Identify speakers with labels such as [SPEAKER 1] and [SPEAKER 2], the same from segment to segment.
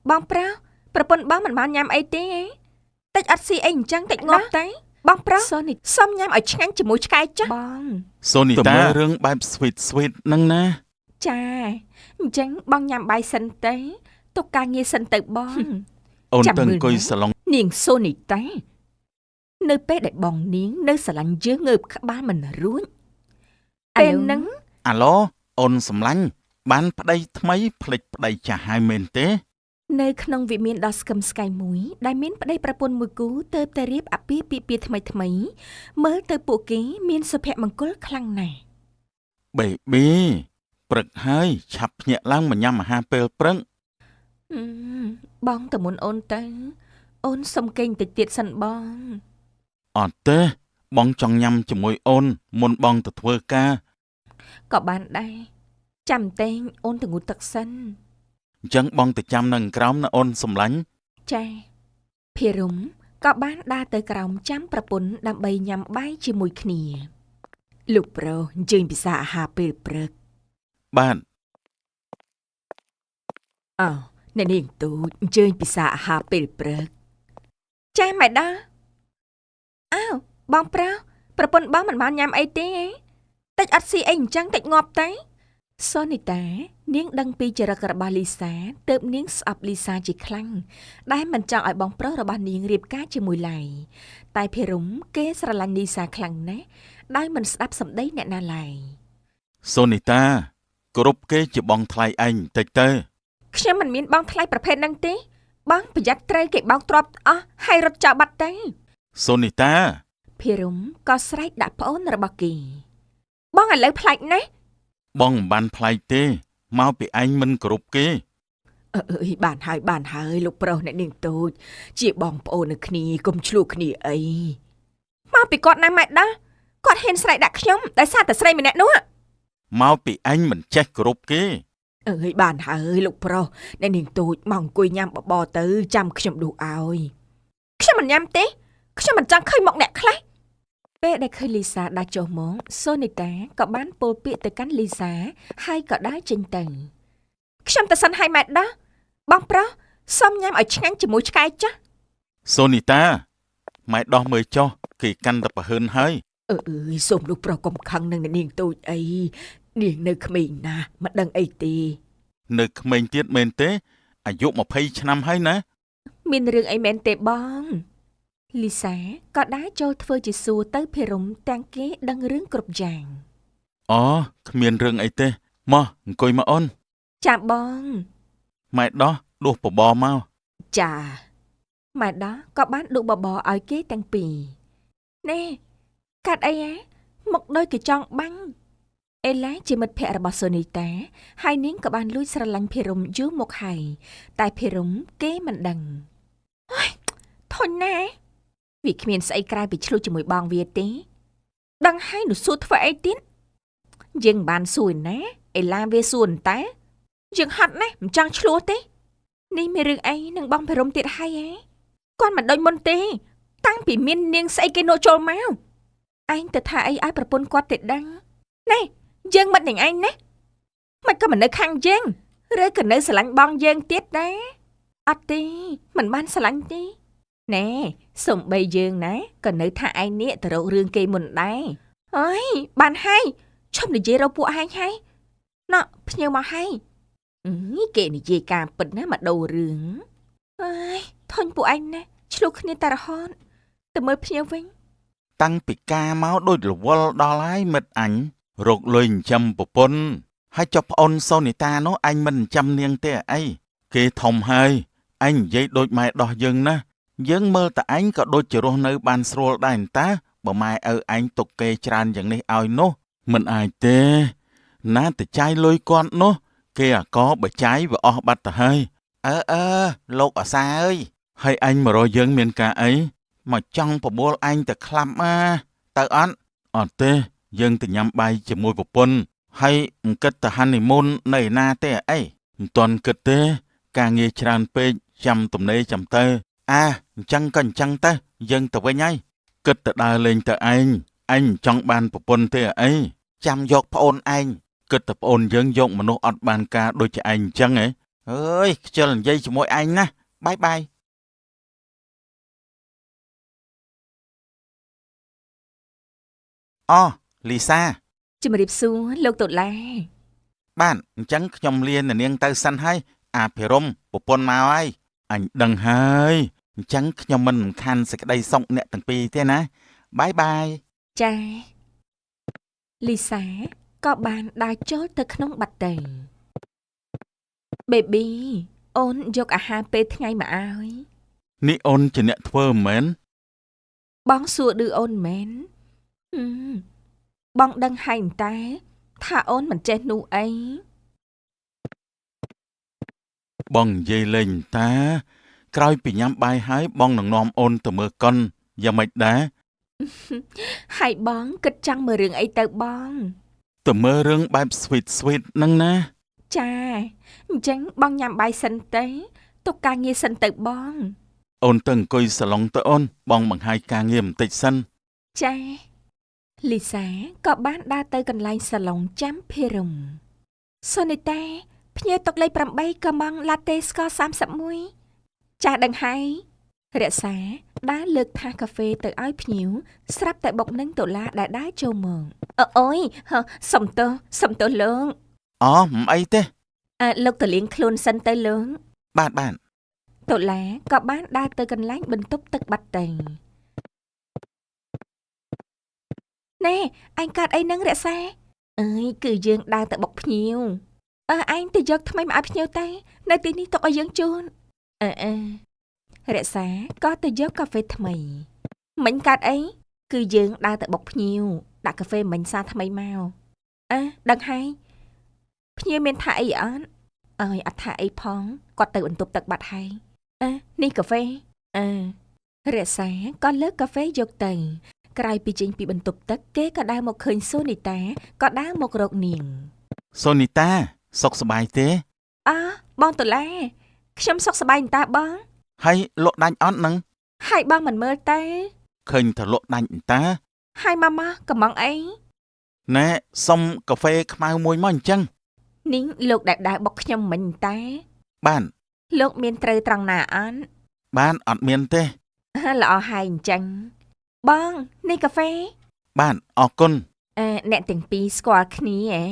[SPEAKER 1] បងប្រុសប្រពន្ធបងមិនបានញ៉ាំអីទេតិចអត់ស៊ីអីអញ្ចឹងតិចងាប់ទេបងប្រុសសូនីសុំញ៉ាំឲ្យឆ្ងាញ់ជាមួយឆ្កែចាស់បង
[SPEAKER 2] សូនីតារឿងបែប sweet sweet ហ្នឹងណា
[SPEAKER 1] ចាអញ្ចឹងបងញ៉ាំបាយសិនទៅទុកការងារសិនទៅបង
[SPEAKER 2] អូន
[SPEAKER 1] ចាំមើល
[SPEAKER 2] ទៅអង្គុយ
[SPEAKER 1] ណា
[SPEAKER 2] សាឡុង
[SPEAKER 1] នាងសូនីតានៅពេលដែលបងនាងនៅស្រឡាញ់យើងងើបក្បាលមិនរួចពេលហ្នឹង
[SPEAKER 2] អាឡូអូនសំឡាញ់បានប្តីថ្មីភ្លេចប្តីចាស់ហើយមែនទេ
[SPEAKER 1] នៅក្នុងវិមានដ៏ស្កឹមស្កៃមួយដែលមានប្តីប្រពន្ធមួយគូទៅតែរៀបអាពាហ៍ពិពាហ៍ថ្មីថ្មីៗមើលទៅពួកគេមានសុភមង្គលខ្លាំងណាស់
[SPEAKER 2] បេប៊ីព្រឹកហើយឆាប់ភ្ញាក់ឡើងមកញ៉ាំអាហារពេលព្រឹក
[SPEAKER 1] ហឹមបងទៅមុនអូនទៅ អូនសុំគេងតិចទៀតសិនបង
[SPEAKER 2] អត់ទេបងចង់ញ៉ាំជាមួយអូនមុនបងទៅធ្វើការ
[SPEAKER 1] ក៏បានដែរចាំតែងអូនទៅងូតទឹកសិន
[SPEAKER 2] អញ្ចឹងបងទៅចាំនៅក្រោមណាអូនសំឡាញ់
[SPEAKER 1] ចាភិរមក៏បានដើរទៅក្រោមចាំប្រពន្ធដើម្បីញ៉ាំបាយជាមួយគ្នាលោកប្រុសអញ្ជើញពិសាអាហារពេលព្រឹក
[SPEAKER 2] បាទ
[SPEAKER 1] អោអ្នកនាងទូចអញ្ជើញពិសាអាហារពេលព្រឹកចាម៉ែដាអើបងប្រុសប្រពន្ធបងមិនបានញ៉ាំអីទេតិចអត់ស៊ីអីអញ្ចឹងតិចងាប់ទេសូនីតានាងដឹងពីចរិតរបស់លីសាទើបនាងស្អប់លីសាជាខ្លាំងដែលមិនចង់ឲ្យបងប្រុសរបស់នាងរៀបការជាមួយឡើយតែភិរមគេស្រឡាញ់លីសាខ្លាំងណាស់ដោយមិនស្ដាប់សម្ដីអ្នកណាឡើយ
[SPEAKER 2] សូនីតាគោរពគេជាបងថ្លៃឯងបន្តិចទៅ
[SPEAKER 1] ខ្ញុំមិនមានបងថ្លៃប្រភេទហ្នឹងទេបងប្រយ័ត្នត្រូវគេបោកទ្រព្យអស់ហើយរត់ចោលបាត់ទៅ
[SPEAKER 2] សូនីតា
[SPEAKER 1] ភិរមក៏ស្រែកដាក់ប្អូនរបស់គេបងឥឡូវប្លែកណាស់
[SPEAKER 2] បងមិនបានប្លែកទេមកពីឯងមិនគោរពគេ
[SPEAKER 1] អើយបានហើយបានហើយលោកប្រុសអ្នកនាងតូចជាបងប្អូននៅគ្នាកុំឆ្លោះគ្នាអីមកពីគាត់ណាម៉ែដាគាត់ហ៊ានស្រែកដាក់ខ្ញុំដោយសារតែស្រីម្នាក់នោះ
[SPEAKER 2] មកពីឯងមិនចេះគោរពគេ
[SPEAKER 1] អើយបានហើយលោកប្រុសអ្នកនាងតូចមកអង្គុយញ៉ាំបបរទៅចាំខ្ញុំដួសឲ្យខ្ញុំមិនញ៉ាំទេខ្ញុំមិនចង់ឃើញមុខអ្នកខ្លះពេលដែលឃើញលីសាដើរចុះមកសូនីតាក៏បានពោលពាក្យទៅកាន់លីសាហើយក៏ដើរចេញទៅខ្ញុំទៅសិនហើយម៉ែដោះបងប្រុសសុំញ៉ាំឲ្យឆ្ងាញ់ជាមួយឆ្កែចាស់
[SPEAKER 2] សូនីតាម៉ែដោះមើលចុះគេកាន់តែប្រហើនហើយ
[SPEAKER 1] អើយសូមលោកប្រុសកុំខឹងនឹងអ្នកនាងតូចអីនាងនៅក្មេងណាស់មិនដឹងអីទេ
[SPEAKER 2] នៅក្មេងទៀតមែនទេអាយុ20ឆ្នាំហើយណា
[SPEAKER 1] មានរឿងអីមែនទេបងលីសាក៏ដើរចូលធ្វើជាសួរទៅភិរមទាំងគេដឹងរឿងគ្រប់យ៉ាង
[SPEAKER 2] អូគ្មានរឿងអីទេមកអង្គុយមកអូន
[SPEAKER 1] ចាបង
[SPEAKER 2] ម៉ែដោះដួសបបរមក
[SPEAKER 1] ចាម៉ែដោះក៏បានដួសបបរឲ្យគេទាំងពីរណែកាត់អីហ៎មកដូចគេចង់បាញ់អេឡាជាមិត្តភក្តិរបស់សូនីតាហើយនាងក៏បានលួចស្រឡាញ់ភិរមយូរមកហើយតែភិរមគេមិនដឹងអើយធុញណាស់វាគ្មានស្អីក្រៅពីឆ្លោះជាមួយបងវាទេដឹងហើយនោះសួរធ្វើអីទៀតយើងមិនបានសួរណាអេឡាវាសួរតែយើងហត់ណាស់មិនចង់ឆ្លោះទេនេះមានរឿងអីនឹងបងភិរមទៀតហើយហ៎គាត់មិនដូចមុនទេ តាំងពីមាននាងស្អីគេនោះចូលមកឯងទៅថាអីឲ្យប្រពន្ធគាត់ទេដឹងណែយើងមិននឹងឯងណាមិនក៏មិននៅខាងយើងឬក៏នៅស្រឡាញ់បងយើងទៀតដែរអត់ទេមិនបានស្រឡាញ់ទេណែសំបីយើងណាក៏នៅថាឯងនេះទៅរករឿងគេមុនដែរអើយបានហើយឈប់និយាយរកពួកឯងហើយណក់ភ្ញៀវមកហើយអឺគេនិយាយការពិតណាមកដូររឿងអើយធុញពួកឯងណាឆ្លោះគ្នាតែរហូតទៅមើលភ្ញៀវវិញ
[SPEAKER 2] តាំងពីការមកដូចរវល់ដល់ហើយមិត្តអញរកលុយចិញ្ចឹមប្រពន្ធហើយចុះប្អូនសូនីតានោះអញមិនចិញ្ចឹមនាងទេអីគេធំហើយឯងនិយាយដូចម៉ែដោះយើងណាយើងមើលតែឯងក៏ដូចជារស់នៅបានស្រួលដែរតាបើម៉ែឪឯងទុកគេច្រើនយ៉ាងនេះឲ្យនោះមិនអាចទេណាតែចាយលុយគាត់នោះគេអាកបើចាយវាអស់បាត់ទៅហើយអើអើលោកអាសាអើយហើយអញមករកយើងមានការអីមកចង់បបួលឯងទៅក្លាប់អាទៅអត់អត់ទេយើងទៅញ៉ាំបាយជាមួយប្រពន្ធហើយមិនគិតទៅហានីមូននៅឯណាទេអីមិនទាន់គិតទេការងារច្រើនពេកចាំទំនេរចាំទៅអាអញ្ចឹងក៏អញ្ចឹងទៅយើងទៅវិញហើយគិតទៅដើរលេងទៅឯងឯងចង់បានប្រពន្ធទេអីចាំយកប្អូនឯងគិតតែប្អូនយើងយកមនុស្សអត់បានការដូចជាឯងអញ្ចឹងហ៎ អើយខ្ជិលនិយាយជាមួយឯងណាស់ bye bye អូលីសា
[SPEAKER 1] ជំរាបសួរលោកតុលា
[SPEAKER 2] បាទអញ្ចឹងខ្ញុំលាអ្នកនាងទៅសិនហើយអាភិរមប្រពន្ធមកហើយអញដឹងហើយអញ្ចឹងខ្ញុំមិនរំខានសេចក្តីសុខអ្នកទាំងពីរទេណា bye bye
[SPEAKER 1] ចាលីសាក៏បានដើរចូលទៅក្នុងបាត់ទៅ Baby អូនយកអាហារពេលថ្ងៃមកឲ្យ
[SPEAKER 2] នេះអូនជាអ្នកធ្វើមែន
[SPEAKER 1] បងសួរឌឺអូនមែនហឹមបងដឹងហើយតែ ថាអូនមិនចេះនោះអី
[SPEAKER 2] បងនិយាយលេងតាក្រោយពីញ៉ាំបាយហើយបងនឹងនាំអូនទៅមើលកុនយ៉ាងម៉េចដែរ
[SPEAKER 1] ហើយបងគិតចង់មើលរឿងអីទៅបង
[SPEAKER 2] ទៅមើលរឿងបែប sweet sweet ហ្នឹងណា
[SPEAKER 1] ចាអញ្ចឹងបងញ៉ាំបាយសិនទៅទុកការងារសិនទៅបង
[SPEAKER 2] អូនទៅអង្គុយសាឡុងទៅអូនបងបង្ហាញការងារបន្តិចសិន
[SPEAKER 1] ចាលីសាក៏បានដើរទៅកន្លែងសាឡុងចាំភិរមសូនីតាភ្ញៀវតុលេខ8កំងឡាតេស្ករ31ចាស់ដឹងហើយរក្សាដើរលើកថាសកាហ្វេទៅឲ្យភ្ញៀវស្រាប់តែបុកនឹងតុលាដែលដើរចូលមកអឺអូយហ៎សុំទោសសុំទោសលោក
[SPEAKER 2] អូមិនអីទេ
[SPEAKER 1] អើលោកទៅលាងខ្លួនសិនទៅលោក
[SPEAKER 2] បាទបាទ
[SPEAKER 1] តុលាក៏បានដើរទៅកន្លែងបន្ទប់ទឹកបាត់ទៅណែឯងកាត់អីនឹងរក្សាអើយគឺយើងដើរទៅបុកភ្ញៀវអើឯងទៅយកថ្មីមកឲ្យភ្ញៀវទៅនៅទីនេះទុកឲ្យយើងជូនអើអើរក្សាក៏ទៅយកកាហ្វេថ្មីមិញកាត់អីគឺយើងដើរទៅបុកភ្ញៀវដាក់កាហ្វេមិញសាថ្មីមកអើដឹងហើយភ្ញៀវមានថាអីអត់អើយអត់ថាអីផងគាត់ទៅបន្ទប់ទឹកបាត់ហើយអើនេះកាហ្វេអើរក្សាក៏លើកកាហ្វេយកទៅក្រោយពីចេញពីបន្ទប់ទឹកគេក៏ដើរមកឃើញសូនីតាក៏ដើរមករកនាង
[SPEAKER 2] សូនីតាសុខសប្បាយទេ
[SPEAKER 1] អើបងតុលាខ្ញុំសុខសប្បាយអន្តាបង
[SPEAKER 2] ហើយលក់ដាច់អត់នឹង
[SPEAKER 1] ហើយបងមិនមើលទេ
[SPEAKER 2] ឃើញថាលក់ដាច់អន្តា
[SPEAKER 1] ហើយម៉ាម៉ាកំងអី
[SPEAKER 2] ណែសុំកាហ្វេខ្មៅមួយមកអញ្ចឹង
[SPEAKER 1] នាងលោកដែលដើរបុកខ្ញុំមិញអន្តា
[SPEAKER 2] បាន
[SPEAKER 1] លោកមានត្រូវត្រង់ណាអត់
[SPEAKER 2] បានអត់មានទេ
[SPEAKER 1] ល្អហើយអញ្ចឹងបងនេះកាហ្វេ
[SPEAKER 2] បានអរគុណ
[SPEAKER 1] អឺអ្នកទាំងពីរស្គាល់គ្នាហ៎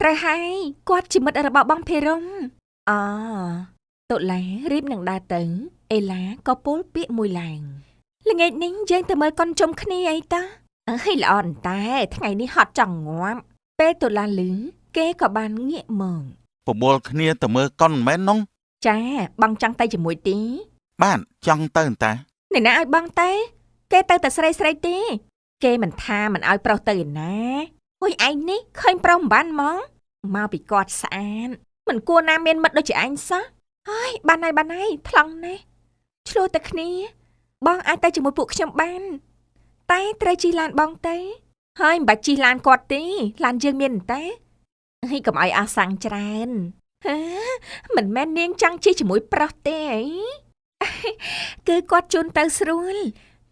[SPEAKER 1] ត្រូវហើយគាត់ជាមិត្តរបស់បងភិរមអូតុលារៀបនឹងដើរទៅអេឡាក៏ពោលពាក្យមួយឡើងល្ងាចនេះយើងទៅមើលកុនជុំគ្នាអីតាអើយល្អអន្តែថ្ងៃនេះហត់ចង់ងាប់ពេលតុលាលឺគេក៏បានងាកមក
[SPEAKER 2] បបួលគ្នាទៅមើលកុនមែននង
[SPEAKER 1] ចាបងចង់ទៅជាមួយទី
[SPEAKER 2] បានចង់ទៅអន្តា
[SPEAKER 1] អ្នកណាឲ្យបងទៅគេទៅតែស្រីស្រីទេគេមិនថាមិនឲ្យប្រុសទៅឯណាអុយឯងនេះឃើញប្រុសមិនបានហ្មងមកពីគាត់ស្អាតមិនគួរណាមានមិត្តដូចជាឯងសោះហើយបានហើយបានហើយថ្លង់ណាស់ឆ្លោះតែគ្នា បងអាចទៅជាមួយពួកខ្ញុំបាន តែត្រូវជិះឡានបងទៅហើយមិនបាច់ជិះឡានគាត់ទេឡានយើងមានតែហើយកុំឲ្យអស់សាំងច្រើនហាមិនមែននាងចង់ជិះជាមួយប្រុសទេអី គឺគាត់ជូនទៅស្រួល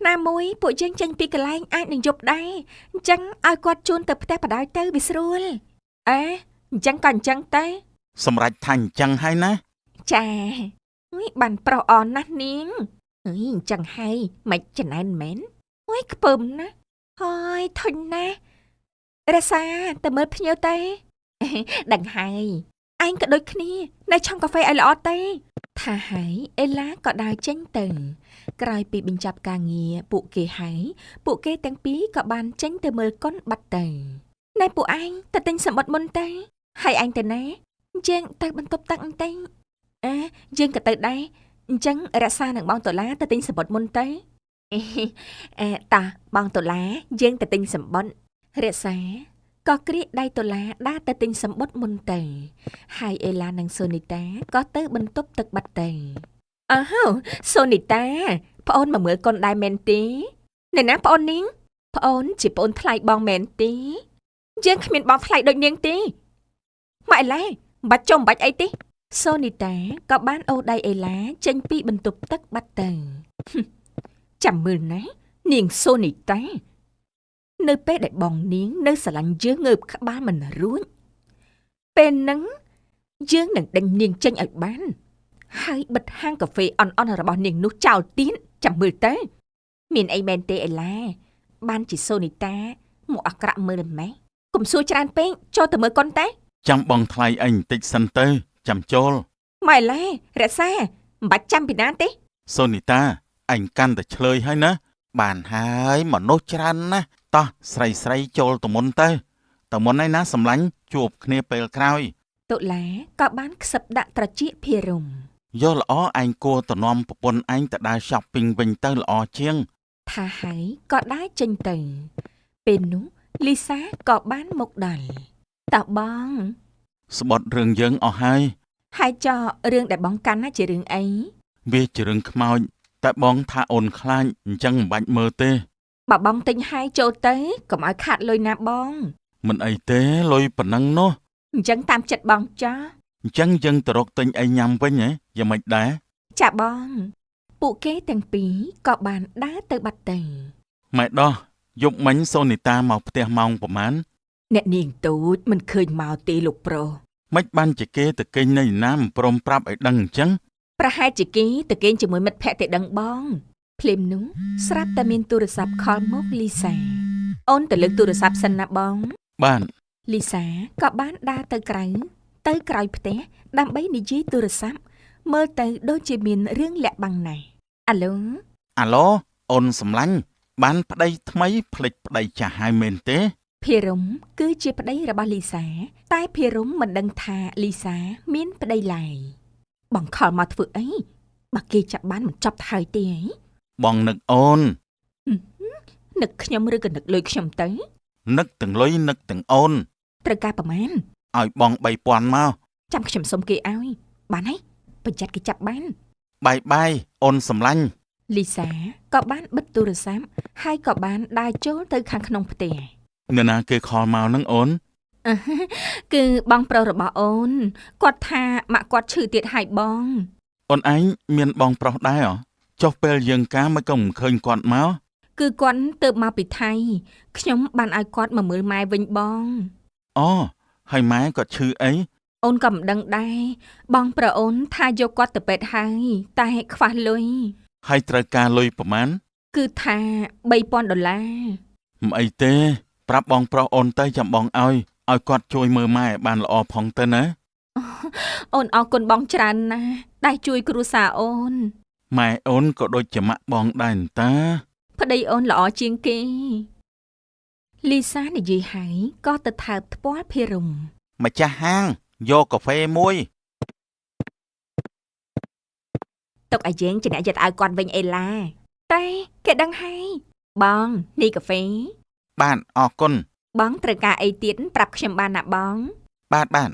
[SPEAKER 1] ណាមួយពួកយើងចេញពីកន្លែងអាចនឹងយប់ដែរអញ្ចឹងឲ្យគាត់ជូនទៅផ្ទះបដ ாய் ទៅវាស្រួលអេអញ្ចឹងក៏អញ្ចឹងទៅ
[SPEAKER 2] សម្រាប់ថាអញ្ចឹងហើយណា
[SPEAKER 1] ចាអុយបានប្រុសអនណាស់នាងអើយអញ្ចឹងហើយមិនចំណែនមែនអុយខ្ពើមណាស់ហើយធុញណាស់រសាទៅមើលភ្ញៀវទៅ ដឹងហើយឯងក៏ដូចគ្នានៅឆុងកាហ្វេឲ្យល្អទេថាហើយអេឡាក៏ដើរចេញទៅក្រោយពីបញ្ចប់ការងារពួកគេហើយពួកគេទាំងពីរក៏បានចេញទៅមើលកុនបាត់ទៅណែពួកឯងទៅទិញសម្បត្តិមុនទៅហើយឯងទៅណាយើងទៅបន្ទប់ទឹកបន្តិចអើយើងក៏ទៅដែរអញ្ចឹងរក្សានឹងបងតុលាទៅទិញសម្បត្តិមុនទៅអេតាបងតុលាយើងទៅទិញសម្បត្តិរក្សាក៏ក្រៀកដៃតុលាដើរទៅទិញសម្បត្តិមុនទៅហើយអេឡានិងសូនីតាក៏ទៅបន្ទប់ទឹកបាត់ទៅអើសូនីតាប្អូនមកមើលកុនដែរមែនទេអ្នកណាប្អូននាងប្អូនជាប្អូនថ្លៃបងមែនទេយើងគ្មានបងថ្លៃដូចនាងទេម៉ាក់អេឡាមិនបាច់ចុះមិនបាច់អីទេសូនីតាក៏បានអូសដៃអេឡាចេញពីបន្ទប់ទឹកបាត់ទៅចាំមើលណានាងសូនីតានៅពេលដែលបងនាងនៅស្រឡាញ់យើងងើបក្បាលមិនរួចពេលហ្នឹង យើងនឹងដេញនាងចេញឲ្យបានហើយបិទហាងកាហ្វេអន់ៗរបស់នាងនោះចោលទៀតចាំមើលទៅមានអីមែនទេអេឡាបានជាសូនីតាមកអាក្រក់មើលម៉េះកុំសួរច្រើនពេកចូលទៅមើលកុនទេ
[SPEAKER 2] ចាំបងថ្លៃអញបន្តិចសិនទៅចាំចូល
[SPEAKER 1] ម៉ែឡារក្សាមិនបាច់ចាំពីណាទេ
[SPEAKER 2] សូនីតាអញកាន់តែឆ្លើយហើយណាបានហើយមនុស្សច្រើនណាស់តោះស្រីស្រីចូលទៅមុនទៅទៅមុនហើយណាសម្លាញ់ជួបគ្នាពេលក្រោយ
[SPEAKER 1] តុលាក៏បានខ្សឹបដាក់ត្រចៀកភារម
[SPEAKER 2] យកល្អឯងគួរទៅនាំប្រពន្ធឯងទៅដើរ shopping វិញទៅល្អជាង
[SPEAKER 1] ថាហើយក៏ដើរចេញទៅ ពេលនោះលីសាក៏បានមកដល់តើបង
[SPEAKER 2] ស្បត់រឿងយើងអស់ហើយ
[SPEAKER 1] ហើយចោរឿងដែលបងកាន់ណាជារឿងអី
[SPEAKER 2] វាជារឿងខ្មោចតែបងថាអូនខ្លាចអញ្ចឹងមិនបាច់មើលទេ
[SPEAKER 1] បើបងទិញហើយចូលទៅកុំឲ្យខាតលុយណាបង
[SPEAKER 2] មិនអីទេលុយប៉ុណ្ណឹងនោះ
[SPEAKER 1] អញ្ចឹងតាមចិត្តបងចា
[SPEAKER 2] អញ្ចឹងយើងទៅរកទិញអីញ៉ាំវិញហ៎យ៉ាងម៉េចដែរ
[SPEAKER 1] ចាបង ពួកគេទាំងពីរក៏បានដើរទៅបាត់ទៅ
[SPEAKER 2] ម៉ែដោះយប់មិញសូនីតាមកផ្ទះម៉ោងប្រហែល
[SPEAKER 1] អ្នកនាងទូចមិនឃើញមកទេលោកប្រុស
[SPEAKER 2] ម៉េចបានជាគេទៅគេងនៅណាមិនព្រមប្រាប់ឲ្យដឹងអញ្ចឹង
[SPEAKER 1] ប្រហែលជាគេទៅគេងជាមួយមិត្តភក្តិទេដឹងបងភ្លាមនោះស្រាប់តែមានទូរស័ព្ទខលមកលីសាអូនទៅលើកទូរស័ព្ទសិនណាបង
[SPEAKER 2] បាទ
[SPEAKER 1] លីសាក៏បានដើរទៅក្រៅទៅក្រោយផ្ទះដើម្បីនិយាយទូរស័ព្ទមើលទៅដូចជាមានរឿងលាក់បាំងណាស់អាឡូ
[SPEAKER 2] អាឡូអូនសម្លាញ់បានប្តីថ្មីភ្លេចប្តីចាស់ហើយមែនទេ
[SPEAKER 1] ភារមគឺជាប្តីរបស់លីសា តែភារមមិនដឹងថាលីសាមានប្តីឡើយបងខលមកធ្វើអីបើគេចាប់បានមិនចប់ទៅហើយទេហី
[SPEAKER 2] បងនឹកអូន
[SPEAKER 1] នឹកខ្ញុំឬក៏នឹកលុយខ្ញុំទៅ
[SPEAKER 2] នឹកទាំងលុយនឹកទាំងអូន
[SPEAKER 1] ត្រូវការប្រមាណ
[SPEAKER 2] ឲ្យបង3000មក
[SPEAKER 1] ចាំខ្ញុំសុំគេឲ្យបានហើយប្រយ័ត្នគេចាប់បាន
[SPEAKER 2] បាយបាយអូនសម្លាញ់
[SPEAKER 1] លីសាក៏បានបិទទូរស័ព្ទហើយក៏បានដើរចូលទៅខាងក្នុងផ្ទះ
[SPEAKER 2] នរណាគេខលមកនឹងអូន
[SPEAKER 1] គឺបងប្រុសរបស់អូនគាត់ថាម៉ាក់គាត់ឈឺទៀតហើយបង
[SPEAKER 2] អូនឯងមានបងប្រុសដែរហ៎ចុះពេលយើងការមិនក៏មិនឃើញគាត់មក
[SPEAKER 1] គឺគាត់ទៅមកពីថៃខ្ញុំបានឲ្យគាត់មកមើលម៉ែវិញបង
[SPEAKER 2] អូហើយម៉ែគាត់ឈឺអី
[SPEAKER 1] អូនក៏មិនដឹងដែរបងប្រុសអូនថាយកគាត់ទៅពេទ្យហើយតែខ្វះលុយ
[SPEAKER 2] ហើយត្រូវការលុយប្រមាណ
[SPEAKER 1] គឺថា3000ដុល្លារ
[SPEAKER 2] មិនអីទេប្រាប់បងប្រុសអូនទៅចាំបងឲ្យឲ្យគាត់ជួយមើលម៉ែឲ្យបានល្អផងទៅណា
[SPEAKER 1] អូនអរគុណបងច្រើនណាស់ដែលជួយគ្រួសារអូន
[SPEAKER 2] ម៉ែអូនក៏ដូចជាម៉ាក់បងដែរអន្តា
[SPEAKER 1] ប្តីអូនល្អជាងគេលីសានិយាយហើយក៏ទៅថើបថ្ពាល់ភិរម
[SPEAKER 2] ម្ចាស់ហាងយកកាហ្វេមួយ
[SPEAKER 1] ទុកឲ្យយើងជាអ្នកយកទៅឲ្យគាត់វិញអេឡាតែគេដឹងហើយបងនេះកាហ្វេ
[SPEAKER 2] បាទអរគុណ
[SPEAKER 1] បងត្រូវការអីទៀតប្រាប់ខ្ញុំបានណាបង
[SPEAKER 2] បាទបាទ